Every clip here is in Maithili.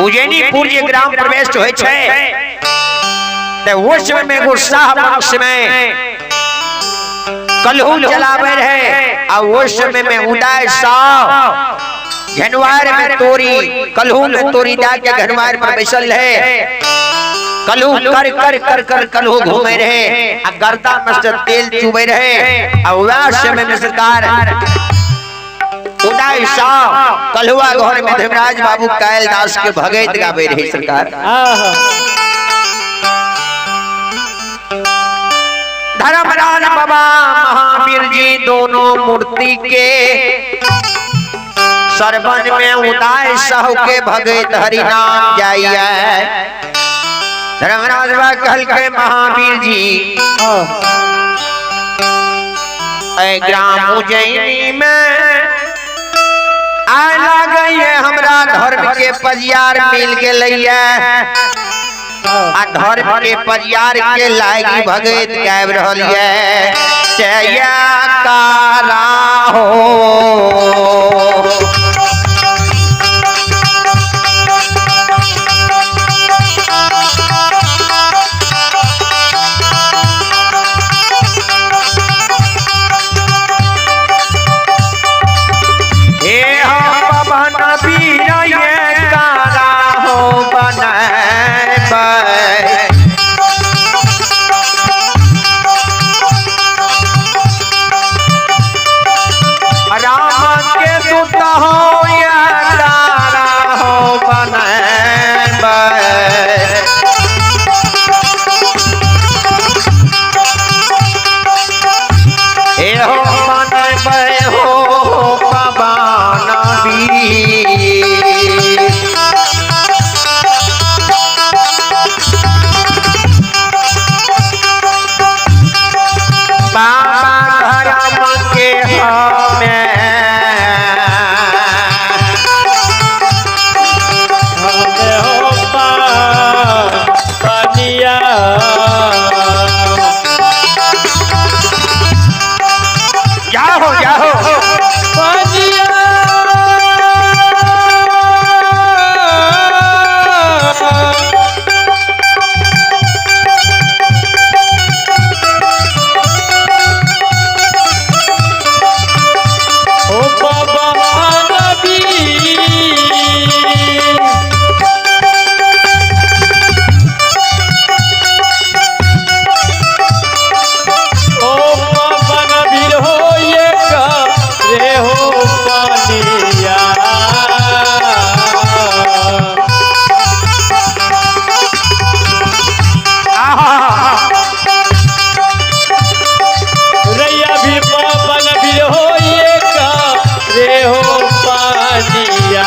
उज्जैनीपुर जे ग्राम प्रवेश होइ छै ते वो समय में एगो शाह वंश में कलहू चलावे रहे आ वो समय में उदय शाह घनवार में तोरी कलहू में तोरी डाल के घनवार पर बैसल रहे। कलहू कर कर कर कर कलहू घूमे रहे आ गर्दा में से तेल चुबे रहे आ वह समय में सरकार उदय शाह कलहुआ घर में धर्मराज बाबू कायल दास के भगत गावे रहे सरकार। धर्मराज बाबा महावीर जी दोनों मूर्ति के सरबन में उदय साहू के भगत हरि नाम जाइए। धर्मराज बाबा कहल के महावीर जी ग्राम उज्जैनी में आला गई हमरा धर्म के परियार मिल गए आ धर्म के परियार के लागी भगत गाबि रहल ये कारा हो। हे पवन वीर ये कारा हो बनाए राम के दूत हो या तारा हो बनाए हे हो बनबे हो पवन वीर। बाबा धर्म के हमें हो पानिया जाहो जाहो पानिया ओ बाबा नबी ओ बाबा नबी हो ये का रे हो पानिया रैया भी बाबा नबी हो ये का रे हो पानिया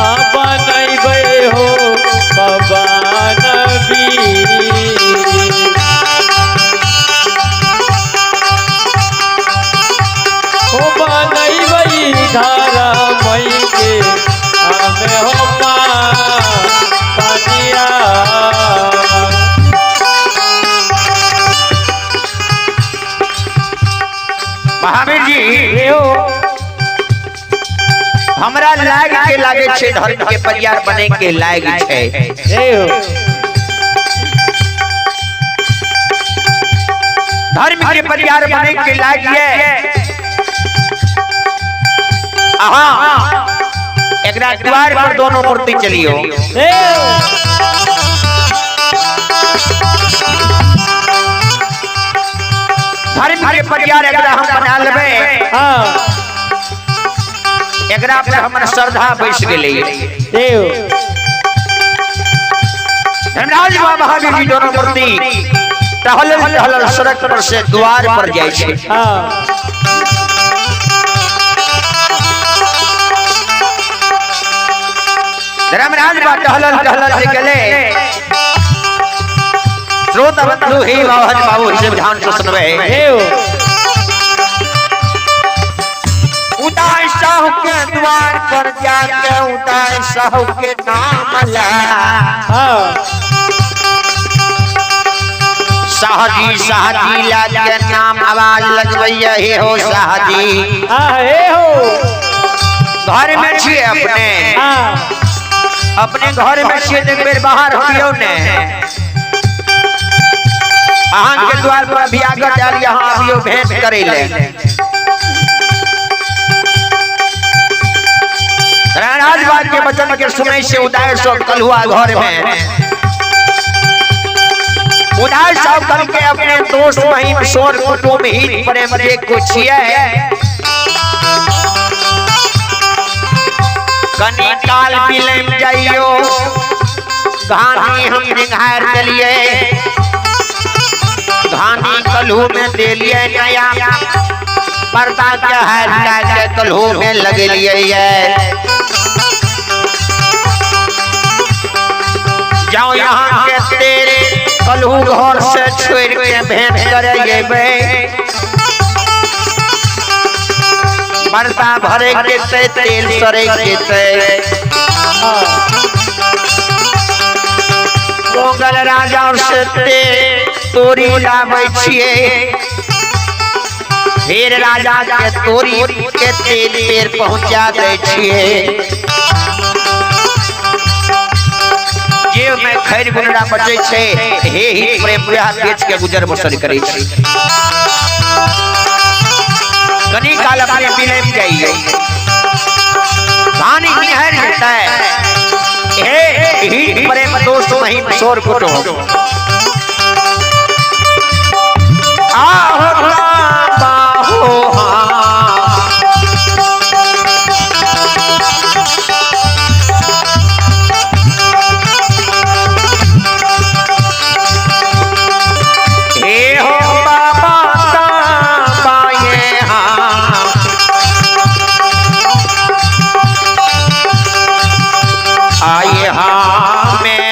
आबा नहीं बे हो बाबा नबी हो बनई बई धारा मई के हमें हो पानिया। महावीर जी हमरा लाग के लागे छे धर्म के परियार बने के लाग छे। धर्म के परियार बने के लाग ये आहा एकरा द्वार पर दोनों मूर्ति चलियो। धर्म के परियार एकरा हम बना लेबे। एकरा पर हमर श्रद्धा बैस गेलै। धर्मराज बाबा महावीर जी दोनों मूर्ति टहलल टहलल सड़क पर से द्वार पर जाइ छै। धर्मराज बाबा टहलल टहलल जे गेलै। श्रोता बंधु हे बाबा बाबू से ध्यान से सुनबे। उदय साहू के द्वार पर जाके उदय साहू के नाम ला शाहजी शाहजी लाग के नाम आवाज लगबैया, हे हो शाहजी। हाँ हे हो। घर में छिए अपने। हाँ अपने घर में छिए, एक बेर बाहर होइयो ने। अहाँ के द्वार पर अभियागत आयल, यहाँ अभियो भेंट करे ले। राजबाग के वचन के सुनै से उदय सो कलहुआ घर में। उदय साहब कल के अपने दोस्त महिम सोर कुटुंब हित प्रेम जे कुछ है कनी काल बिलम जाइयो, घानी हम निहार देलिए, घानी कलहू में देलिए नया पर्दा के हार के कलहू में लगेलिए। जाओ यहाँ के तेरे कलहू घर से छोड़ के भेंट करे जेबे, बरसा भरे के ते तेल सरे के ते। मोगल राजा से ते तोरी लाबै छिए, फिर राजा के तोरी के तेल पेर पहुंचा दै छिए। जेब में खैर गुंडा बचै छै, हे ही प्रेम वएह बेच के गुजर बसर करै छै। कनी काल अपने बिलम जाइए, धानी निहर जेतै, हे ही प्रेम दोस्त महिम सोर कुटुंब। आहो बाहो हाँ हे हो बाबा बाए हाँ आए हाँ में।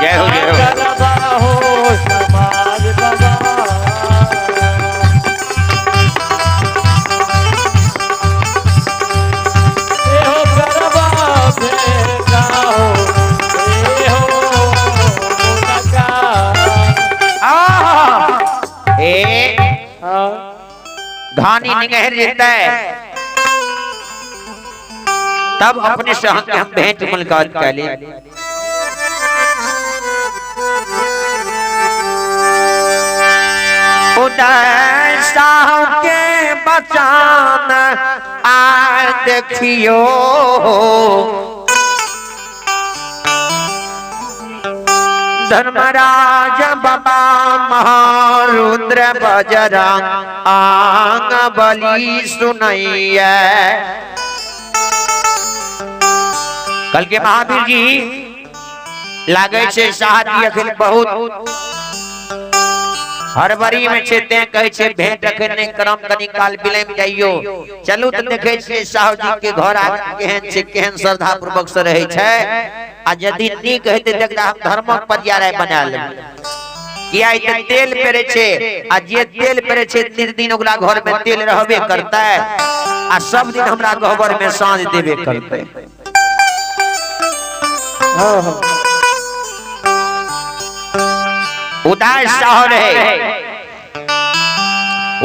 जय हो, जय हो। करबा हो समाज बाबा। ए हो करबा बेटा हो, ए हो मुलाकात। आहा! ए हाँ। घानी निगहर जेतै तब अपने से हम भेंट मुलाकात कैली। उदय साह के बचान आ देखियो, धर्मराज बाबा महारुद्र बजरंग आंग बलि सुनैया। कल के महावीर जी लागे छे शादी अखन बहुत हड़बड़ी में छे, ते कहे छे भेंट अखन नहीं करम, कनी काल बिलम जाइयो। चलू तो देखे छे साहु जी के घर आ केहन छे, केहन श्रद्धा पूर्वक से रहे छे। आ यदि नीक हेतै त एकरा हम धर्मक पर्याय बना लेबै। किया त तेल पेरे छे, आ जे तेल पेरे छे तीन दिन ओकरा घर में तेल रहबे करतै, आ सब दिन हमरा गहबर में साँझ देबे करतै। हाँ, हाँ। उदास साहु रहे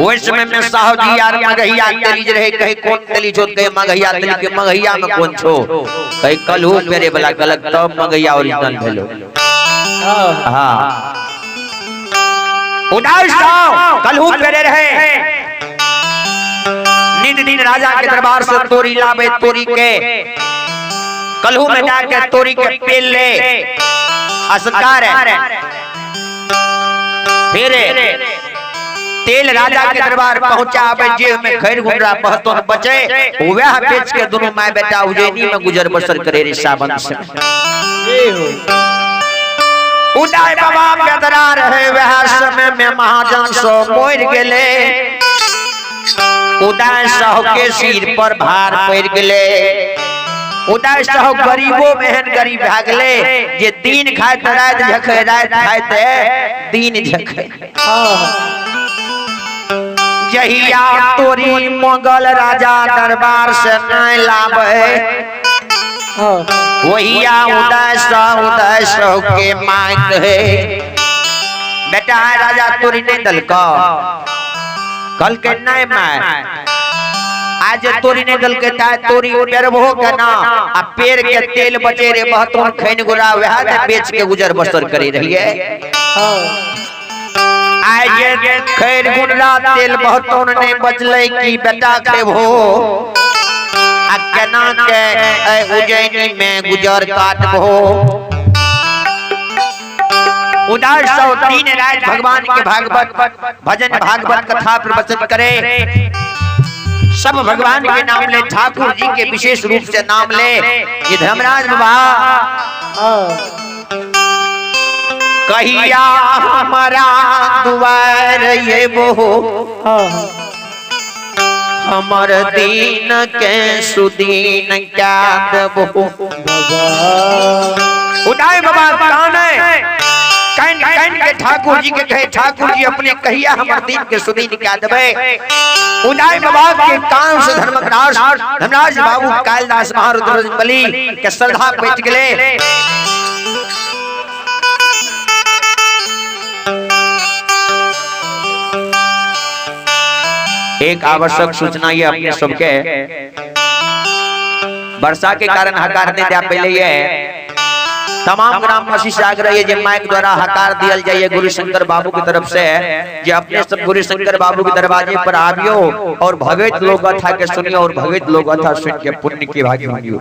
ओहि समय में साहु जी यार मगहिया तेलीज रहे, कहे कौन तेली छो, कहे मगहिया तेली के मगहिया में कौन छो, कहे कलहू पेरे वाला गलत तब मगहिया ओरिजिनल भेलो। हाँ। हाँ। उदास साहु कलहू पेरे रहे, नित दिन राजा के दरबार से तोरी लावे, तोरी के कलहू में जाके तोरी के पेल ले असकार है। फिर तेल राजा के दरबार पहुंचावे, जेब में खैर गुंडरा बहतों बचे वह बेच के दोनों my बेटा उज्जैनी में गुजर बसर करे रे सावन से। ये हो। उदय बाबा बेदरा रहे वह समय में महाजन सो मर गेले, उदय साहु के सिर पर भार पड़ गेले। उदय साहु गरीबो मेहन गरीब भए गेले, जे दिन खाए त रात झखे, रात खाए त दिन झखे। हाँ। जहिया तोरी मुगल राजा दरबार से नहीं लावे, हाँ। वहिया उदय साहु के माय कहे बेटा राजा तोरी नहीं दलका, कल के नहीं my आज तोरी नहीं दल के ताय तोरी पेरबो के ना, आ पेर के तेल बचे रे बहतोन खैन गुरा वह ने बेच के गुजर बसर करे रहिए। हाँ। आज खैर गुंडा तेल बहतोन नहीं बचले की बेटा खेबो, आ केना के उज्जैनी में गुजर काटबो। उदास सौ तीन रात भगवान के भागवत भजन भागवत कथा प्रवचन करे, सब भगवान के नाम ले, ठाकुर जी के विशेष रूप से नाम ले। ये धर्मराज बाबा कहिया हमारा दुआर ये वो हमर दीन के सुदीन क्या देबो। उदाय बाबा कान है कान कान के ठाकुर जी के कहे, ठाकुर जी अपने कहिया हमर दीन के सुदीन क्या देबे। उदाय बाबा के कान से धर्मराज धर्मराज बाबू कालिदास महारुद्र बलि के श्रद्धा बैठ गेले। एक आवश्यक सूचना ये अपने सबके, वर्षा के कारण हकार नहीं दिया पहले ये तमाम ग्रामवासी से आग्रह है जे माइक द्वारा हकार दियल जाइए गुरु शंकर बाबू की तरफ से, जे अपने सब गुरु शंकर बाबू के दरवाजे पर आवियो और भगवत लोक गाथा के सुनियो और भगवत लोक गाथा सुन के पुण्य की भागी बनियो।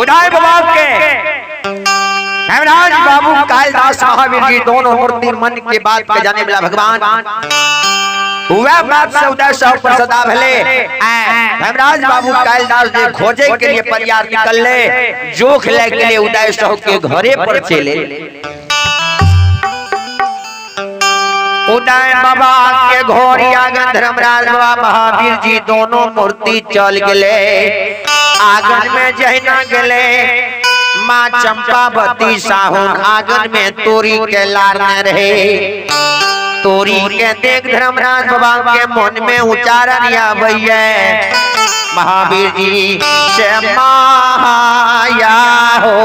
उदय बाबा के हेमराज बाबू कालिदास महावीर जी दोनों मूर्ति मन के बात के जाने वाला भगवान वह बात से उदय साहु पर सदा भले। हेमराज बाबू कालिदास जी खोजे के लिए परियार निकल ले, जोख ले के लिए उदय साहु के घरे पर चले। उदय बाबा के घर आंगन धर्मराज बाबा महावीर जी दोनों मूर्ति चल गए। आंगन में जहिना गए माँ चंपावती साहुन आंगन में तोरी के लारने रहे। तोरी के देख धर्मराज बाबा के मन में उच्चारण आबैया महावीर जी से माया हो।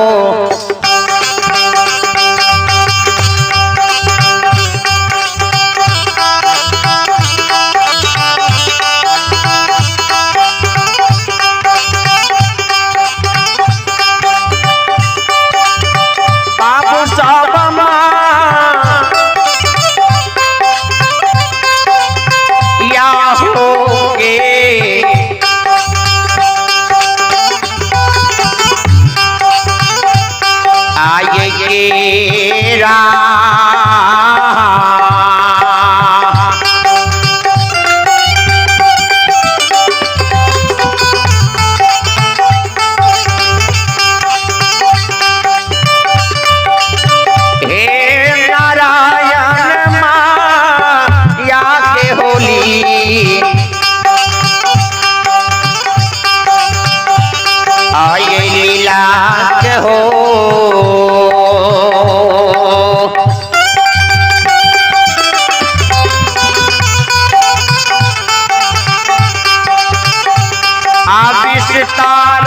बाबू सब या हो गे आये गेरा हे नारायण माया के होली आये लीला के हो। आविष्कार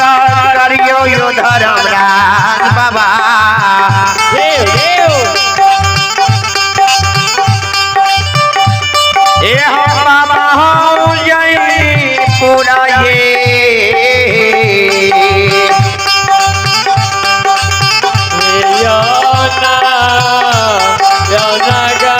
करियो यो धर्मराज बाबा देव देव ए हो बाबा हो जय पूरा ये यौना यौना गा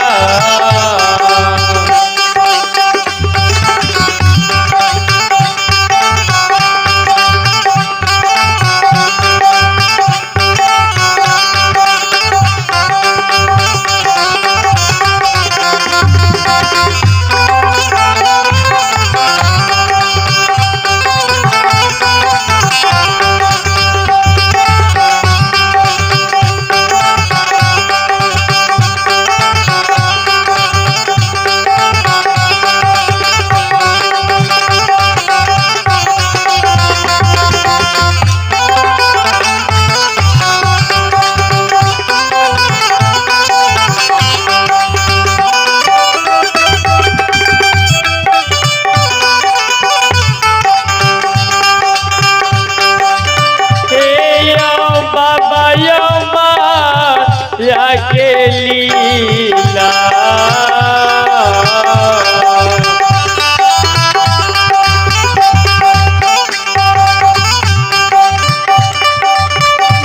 हे यो बाबा यो माया के लीला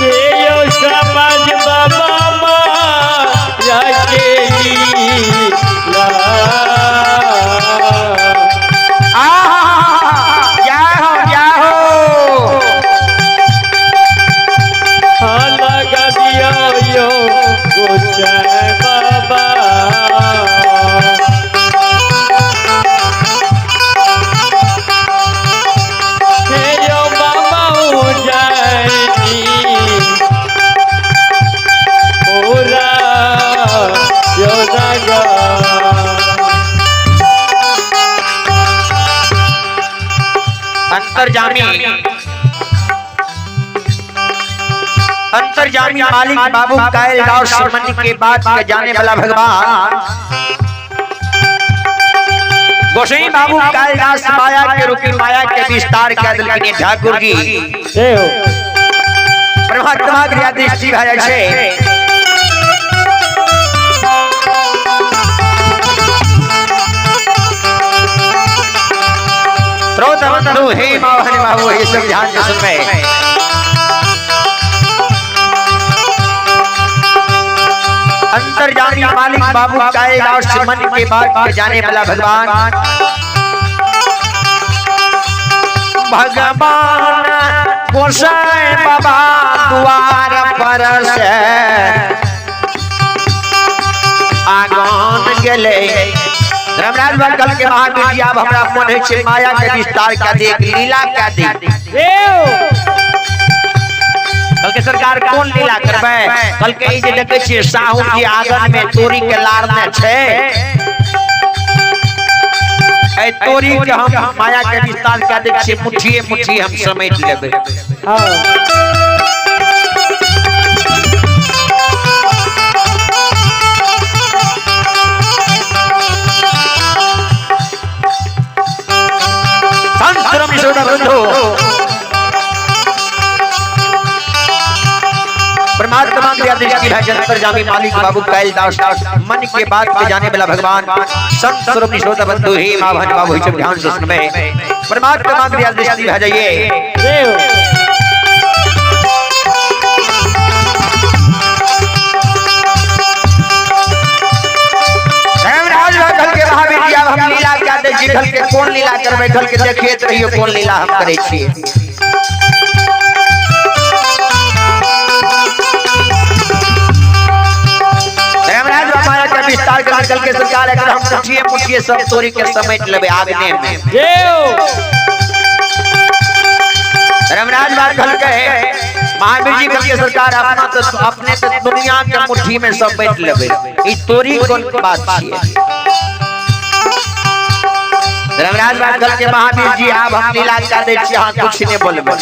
हे यो समाज बाबा माया के लीला। आहा जय हो जय हो। हाँ लगा दियो यो गोसाई बाबा। हे यो बाबा उजानी पूरा यो नगा। अंतर्जामी अंतर्जामी मालिक बाबू कायल राव सुमन के बाद के जाने वाला भगवान गोसाई बाबू कालिदास माया के रूपी माया के विस्तार के दिलखिन ठाकुर जी जय हो। परमात्मा के दृष्टि भए जाइ छै। श्रोत बंधु हे मावन बाबू हे सब ध्यान से सुनबै। अंतर्जामी मालिक बाबू कालिदास मन के बाद के जाने वाला भगवान भगवान गोसाई बाबा द्वार पर से आगन गेले। धर्मराज बंकल के महावीर जी आब हमरा मन होइ छै माया के विस्तार के देख लीला के देख। कल के सरकार कोन लीला करबै? कल के ई जे देखै छियै साहू जी आंगन में तोरी के लारने छै। ए तोरी के हम माया के विस्तार कए दै छियै, मुट्ठिए मुट्ठी हम समेट लेबै। हाँ। परमात्मा की दृष्टि है अंतर्जामी मालिक बाबू कैलदास मन के बात के जाने वाला भगवान संत स्वरूप श्रोता बंधु ही मां भन बाबू सब ध्यान से सुनबे। परमात्मा की दृष्टि भा जाइए। धर्मराज कल के महावीर जी अब हम लीला क्या दे छी, कल के कोन लीला करबै, कल के देखिए रहियो कोन लीला हम करै छी। विस्तार कर कल के सरकार अगर हम मुठिए मुठिए सब तोरी के समेट लेबे आगने में। धर्मराज बात कल कहे महावीर जी कल के सरकार अपना तो अपने तो दुनिया के मुट्ठी में समेट लेबे, ई तोरी कोन बात छिए। धर्मराज बात कल के महावीर जी अब हम लीला कर दे छी, अहाँ कुछ नहीं बोलबे।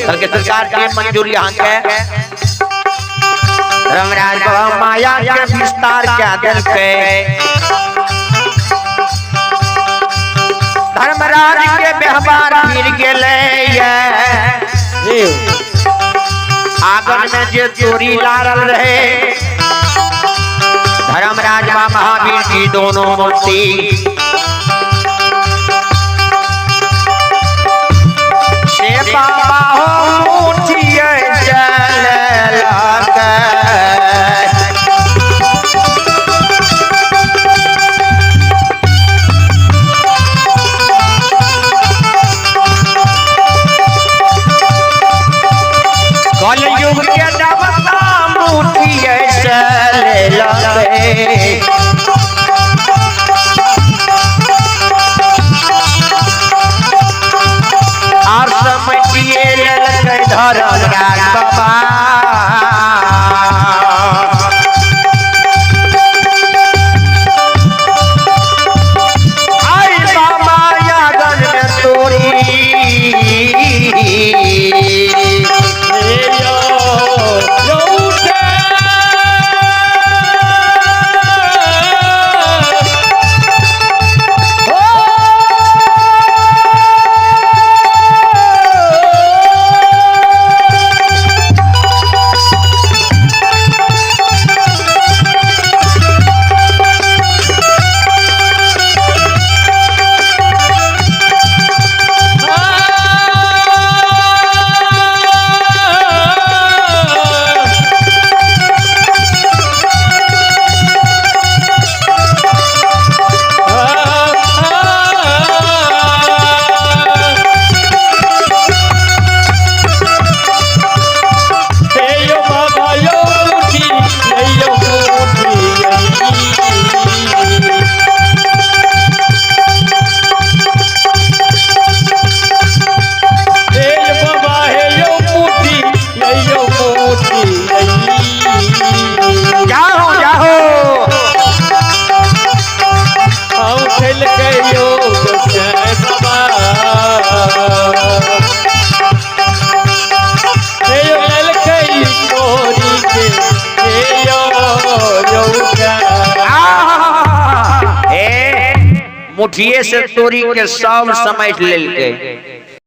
कल के सरकार के मंजूरी अहाँ के। धर्मराज बाबा माया के विस्तार क्या देलकै, धर्मराज के व्यवहार फिर गेलै। आंगन में जे तोरी लारल रहे धर्मराज बा महावीर जी दोनों मूर्ति से बाबा हो मुठिए चललक। कलयुग के देवता मुठिए चललक। आर समटिए लेलकै धर्मराज बाबा। आई बाबा आंगन में तोरी मुठिए से तोरी के सब समेट लेलकै।